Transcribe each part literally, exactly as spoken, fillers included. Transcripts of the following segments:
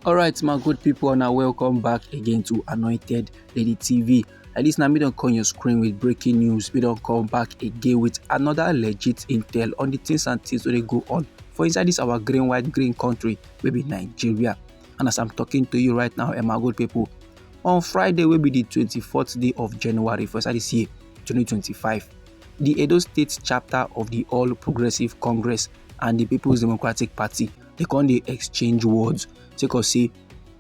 Alright, my good people, now welcome back again to Anointed Lady T V. At least now, me don't come your screen with breaking news. We don't come back again with another legit intel on the things and things that they go on for inside this our green, white, green country, maybe Nigeria. And as I'm talking to you right now, eh, my good people, on Friday will be the twenty-fourth day of January for this year, twenty twenty-five. The Edo State chapter of the All Progressive Congress and the People's Democratic Party, they come dey exchange words. Take us say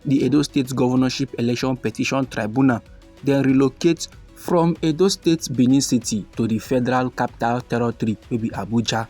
the Edo State Governorship Election Petition Tribunal then relocate from Edo State, Benin City, to the Federal Capital Territory, maybe Abuja.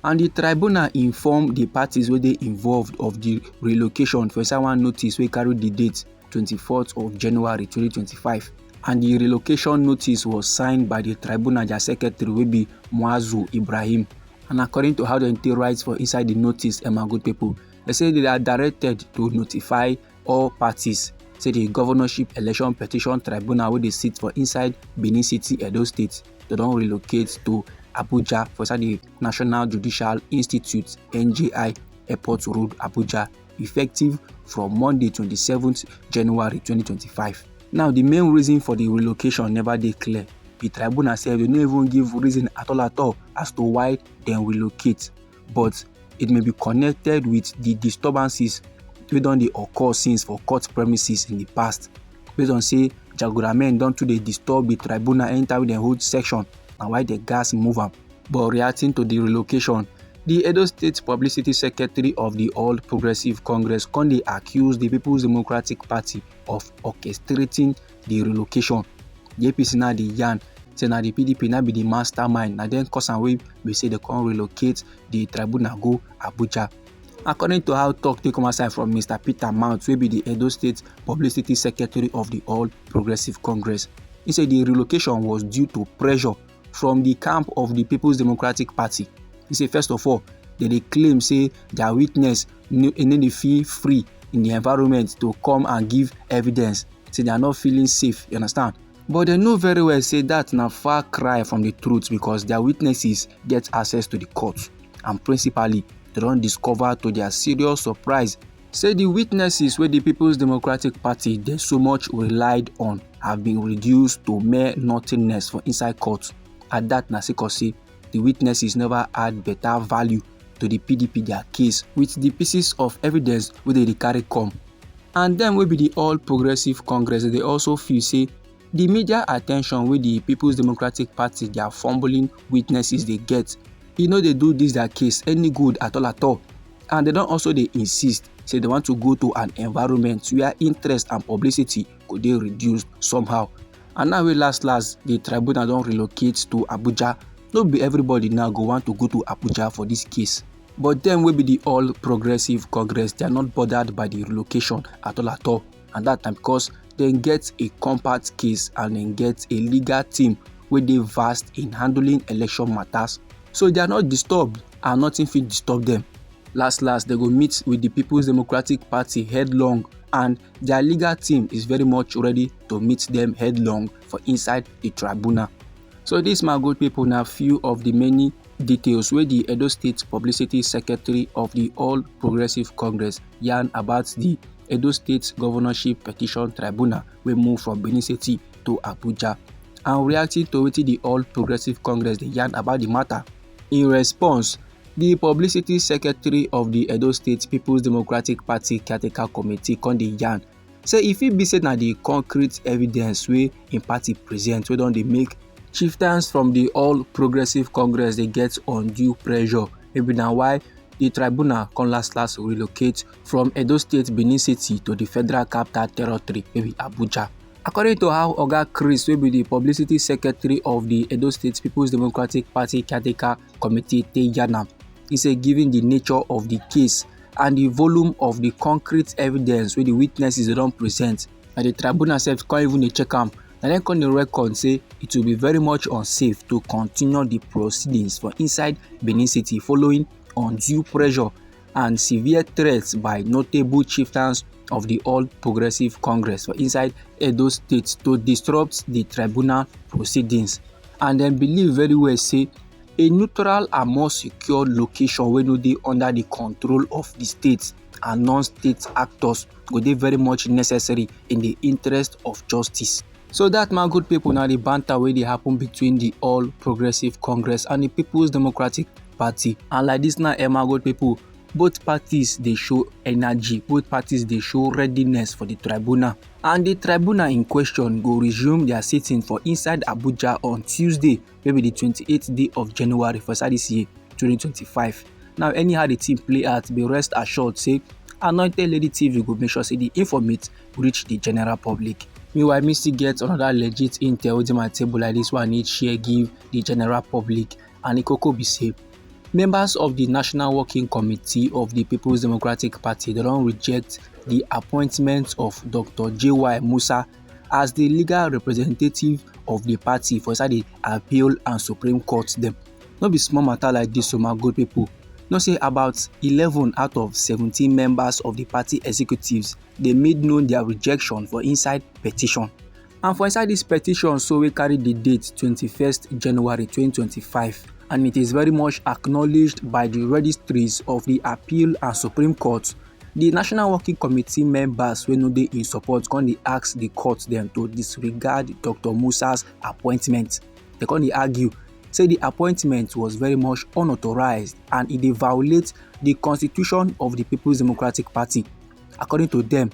And the tribunal inform the parties where they involved of the relocation for inside one notice wey carry the date twenty-fourth of January twenty twenty-five. And the relocation notice was signed by the tribunal their secretary, will be Muazu Ibrahim. And according to how dem take write for inside the notice, eh, my good people, they say they are directed to notify all parties. Say the Governorship Election Petition Tribunal, where they sit for inside Benin City, Edo State, they don't relocate to Abuja for inside the National Judicial Institute, N J I, Airport Road, Abuja, effective from Monday, twenty-seventh January twenty twenty-five. Now, the main reason for the relocation never dey clear. The tribunal said they no even give reason at all at all as to why dem relocate, but it may be connected with the disturbances wey don dey occur since for court premises in the past. Based on say Jagoda men don too dey disturb the tribunal anytime wey dem hold session, na why the gas move am. But reacting to the relocation, the Edo State Publicity Secretary of the All Progressive Congress come dey accuse the People's Democratic Party of orchestrating the relocation. The A P C now dey yarn say na the P D P now be the mastermind, na dem cause am wey be say they come relocate the tribunal go Abuja. According to how talk take come outside from Mister Peter Mount, wey be the Edo State Publicity Secretary of the All Progressive Congress, he say the relocation was due to pressure from the camp of the People's Democratic Party. He say, first of all, they dey claim say their witness no, e no dey feel free in the environment to come and give evidence. Say they are not feeling safe, you understand? But they know very well say that na far cry from the truth, because their witnesses get access to the court, and principally, they don discover to their serious surprise say the witnesses wey the People's Democratic Party dey so much relied on have been reduced to mere nothingness for inside court. And that na sake of say the witnesses never add better value to the P D P their case with the pieces of evidence wey they dey carry come. And dem wey be the All Progressive Congress, they also feel say the media attention wey the People's Democratic Party their fumbling witnesses dey get, e no dey do this their case any good at all at all. And they don also dey insist say they want to go to an environment where interest and publicity go dey reduced somehow. And now wey last last, the tribunal don relocate to Abuja. No be everybody now go want to go to Abuja for this case. But dem wey be the All Progressive Congress, they are not bothered by the relocation at all at all. And that time because dem get a compact case and dem get a legal team wey dey vast in handling election matters. So they are not disturbed and nothing fit disturb them. Last last, they go meet with the People's Democratic Party headlong, and their legal team is very much ready to meet them headlong for inside the tribunal. So this, my good people, na few of the many details wey the Edo State Publicity Secretary of the All Progressive Congress yarn about the Edo State Governorship Petition Tribunal wey move from Benin City to Abuja. And reacting to wetin the All Progressive Congress dey yarn about the matter, in response, the Publicity Secretary of the Edo State People's Democratic Party Caretaker Committee come dey yarn say e fit be say na the concrete evidence wey im party present wey don dey make chieftains from the All Progressive Congress dey get undue pressure. Maybe na why the tribunal come last last relocate from Edo State, Benin City, to the Federal Capital Territory, maybe Abuja. According to how Oga Chris, wey be the Publicity Secretary of the Edo State People's Democratic Party Caretaker Committee, take yarn am, he say, given the nature of the case and the volume of the concrete evidence wey the witnesses don present, na the tribunal sef come even dey check am. Na dem come dey reckon say it will be very much unsafe to continue the proceedings for inside Benin City following undue pressure and severe threats by notable chieftains of the All Progressive Congress for inside Edo State to disrupt the tribunal proceedings. And dem believe very well say A neutral and more secure location wey no dey under the control of the state and non-state actors go dey very much necessary in the interest of justice. So that, my good people, na the banter wey dey happen between the All Progressive Congress and the People's Democratic Party. And like this now, eh, my good people, both parties dey show energy, both parties dey show readiness for the tribunal. And the tribunal in question go resume their sitting for inside Abuja on Tuesday, wey be the twenty-eighth day of January for inside this year, twenty twenty-five. Now, anyhow the thing play out, be rest assured say Anointed Lady T V go make sure say the informate reach the general public. Meanwhile, me still get another legit intel wey dey my table like this one, need share give the general public. And the koko be say, members of the National Working Committee of the People's Democratic Party, they don reject the appointment of Doctor J Y Musa as the legal representative of the party for inside the Appeal and Supreme Court dem. No be small matter like this, so my good people. Know say about eleven out of seventeen members of the party executives, they made known their rejection for inside petition. And for inside this petition, so we carry the date twenty-first January twenty twenty-five, and it is very much acknowledged by the registries of the Appeal and Supreme Court. The National Working Committee members wey no dey in support come dey ask the court dem to disregard Doctor Musa's appointment. They come dey argue say the appointment was very much unauthorized and e dey violate the constitution of the People's Democratic Party. According to them,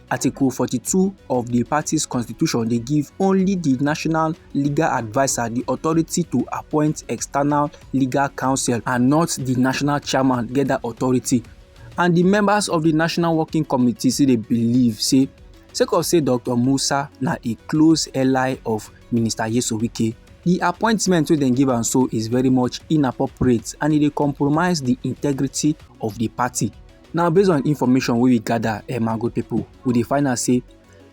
Article forty-two of the party's constitution dey give only the national legal adviser the authority to appoint external legal counsel, and not the national chairman get that authority. And the members of the National Working Committee say they believe say, sake of say Doctor Musa na a close ally of Minister Nyesom Wike, the appointment wey dem give am so is very much inappropriate and e dey compromise the integrity of the party. Now, based on information wey we gather, eh, my good people, we dey find out say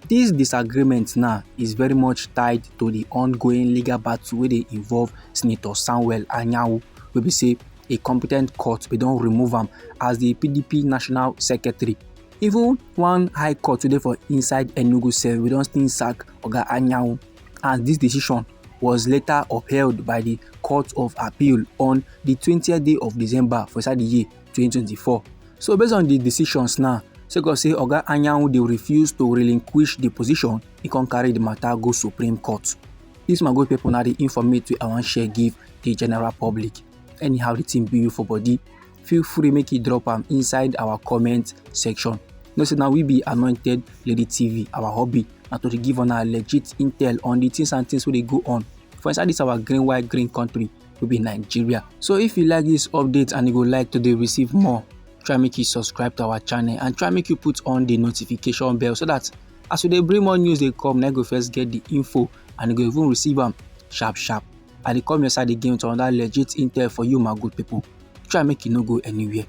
this disagreement now is very much tied to the ongoing legal battle wey dey involve Senator Samuel Anyanwu, wey be say a competent court bin don remove am as the P D P national secretary. Even one high court wey dey for inside Enugu sef, we don still sack Oga Anyanwu, and this decision was later upheld by the Court of Appeal on the twentieth day of December for inside the year twenty twenty-four. So based on the decisions now, sake of say Oga Anyanwu dey refuse to relinquish the position, he come carry the matter go Supreme Court. This, my good people, na the informate wey I wan share give the general public. Anyhow the thing be you for body, feel free make you drop am inside our comment section. Know say na we be Anointed Lady T V. Our hobby na to dey give una legit intel on the things and things wey dey go on for inside this our green, white, green country wey be Nigeria. So if you like this update and you go like to dey receive more, try make you subscribe to our channel and try make you put on the notification bell, so that as we dey bring more news dey come, na you go first get the info and you go even receive am sharp sharp. I dey come your side again with another legit intel for you, my good people. Try make you no go anywhere.